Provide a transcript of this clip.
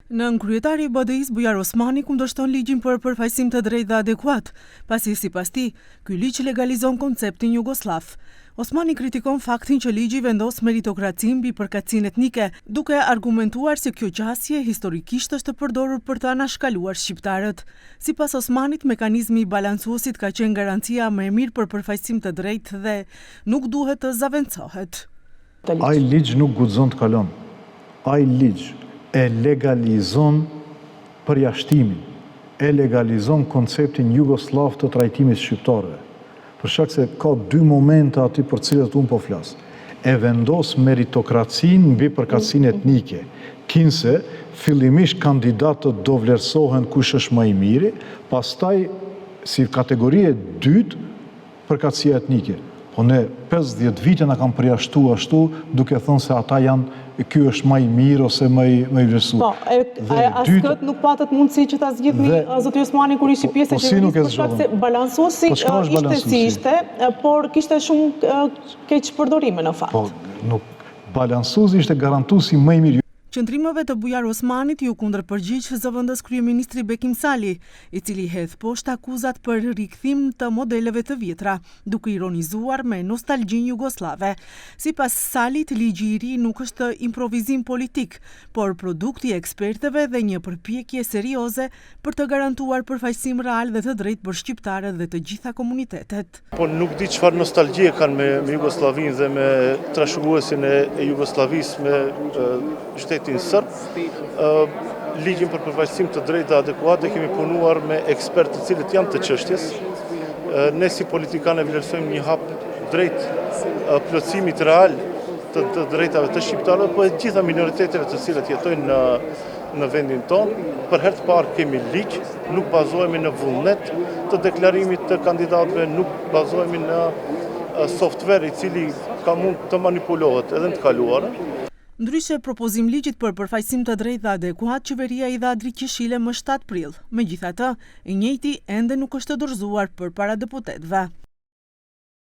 Nënkryetari i BDI-së Bujar Osmani kundërshton ligjin për përfaqësim të drejtë dhe adekuat, pasi sipas tij, ky ligj legalizon konceptin jugosllav. Osmani kritikon faktin që ligji vendos meritokracinë mbi përkatësinë etnike, duke argumentuar se kjo qasje historikisht është përdorur për të anashkaluar shqiptarët. Sipas Osmanit, mekanizmi i balancuesit ka qenë garancia më e mirë për përfaqësim të drejtë dhe nuk duhet të zavendësohet. Ai ligj nuk guxon të kalon. Ai ligj e legalizon përjashtimin, e legalizon konceptin jugosllav të trajtimit të shqiptarëve. Për shkak se ka dy momente aty për të cilët unë po flas. E vendos meritokracinë mbi përkatësinë etnike. Kinse, fillimisht kandidatët do vlerësohen kush është më i miri, pastaj si kategori e dytë Përkatësia etnike. Po ne 50 vite na kanë përjashtu ashtu duke thënë se ata janë ky është më i mirë ose më i më i vlerësuar. Po, e, Dhe e as dyta, këtë nuk patët mundësi që ta zgjidhni dhe zoti Osmani kur ishit po, pjesë po e si nuk qeverisë e për shkak zgjodhëm? se balancuesi Po çka është ishte si balancuesi? ishte, por kishte shumë keqpërdorime në Po fakt. nuk balancuesi ishte garantuesi më i mirë. Qëndrimeve të Bujar Osmanit iu kundërpërgjigj zëvendës kryeministri Bekim Sali, i cili hedh poshtë akuzat për rikthim të modeleve të vjetra, duke ironizuar me nostalgjinë jugosllave. Sipas Salit, ligji i ri nuk është improvizim politik, por produkt i ekspertëve dhe një përpjekje serioze për të garantuar përfaqësim real dhe të drejtë për shqiptarët dhe të gjitha komunitetet. Po nuk di çfarë nostalgjie kanë me, me Jugosllavinë dhe me trashëguesin e, e Jugosllavisë me e, shtetin sërb. E, ligjin për përfaqësim të drejtë dhe adekuat e kemi punuar me ekspertë të cilët janë të çështjes. E, ne si politikanë e vlerësojmë një hap drejt plotësimit real të të drejtave të shqiptarëve, po e gjitha minoriteteve të cilat jetojnë në në vendin tonë. Për herë të parë kemi ligj, nuk bazohemi në vullnet të deklarimit të kandidatëve, nuk bazohemi në software i cili ka mund të manipulohet edhe në të kaluarën. Ndryshe, propozim-ligjit për përfaqësim të drejtë dhe adekuat qeveria i dha dritë jeshile më 7 prill. Megjithatë, i njëjti ende nuk është dorëzuar përpara deputetëve.